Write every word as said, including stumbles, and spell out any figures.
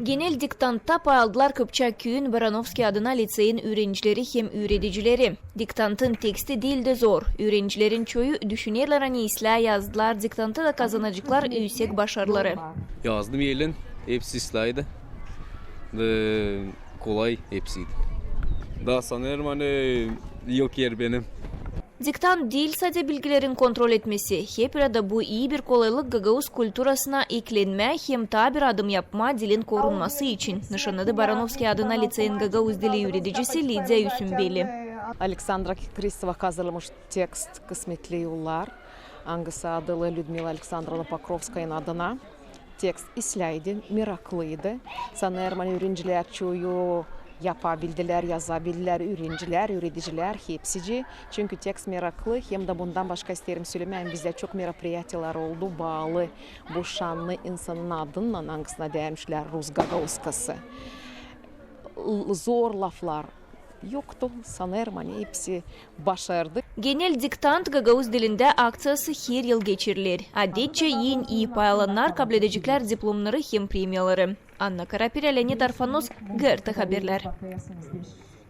Genel diktantta pay aldılar Kıpçak küüyün Baranovskiy adına liţeyin üürencileri hem üüredicileri. Diktantın teksti diil dä zor. Üürencilerin çoyu düşünerlär, ani islää yazdılar diktantı da kazanaceklar üüsek başarıları. Yazdım elän, hepsi isläydi. Da kolay hepsiydi. Da sanêrım, ani yok er benim. Diktant diil sade bilgilerin kontrol etmesi, hep bir da bu ii bir kolaylık gagauz kulturasına eklenmää hem taa bir adım yapmaa dilin korunması için, nışannadı Baranovskiy adına liţeyin gagauz dili üüredicisi Lidiya Üsümbeli. Aleksandra Kristova hazırlamış tekst "Kısmetli yollar", angısı adılı Lüdmila Aleksandrovna Pokrovskayın adına. Tekst isläydi, meraklıydı. Sanêrım, ani üürencilär çoyu yapabildilär, yazabildilär, üürencilär, üüredicilär, hepsicii. Çünkü tekst meraklı, hem dä bundan başka isteerim sölemää, ani bizdä çok meropriyatiyalar oldu, baalı bu şannı insanın adınnan, angısına deyärmişlär rus gagauzkası. L-, zor laflar yoktu, sanêrım, ani hepsi başardı. Genel diktant gagauz dilindä akţiyası her yıl geçiriler. Adetçä en ii pay alannar kabledecekler diplomnarı hem premiyaları. Anna Karapirä, Leonid Arfanos, GRT Haberlär.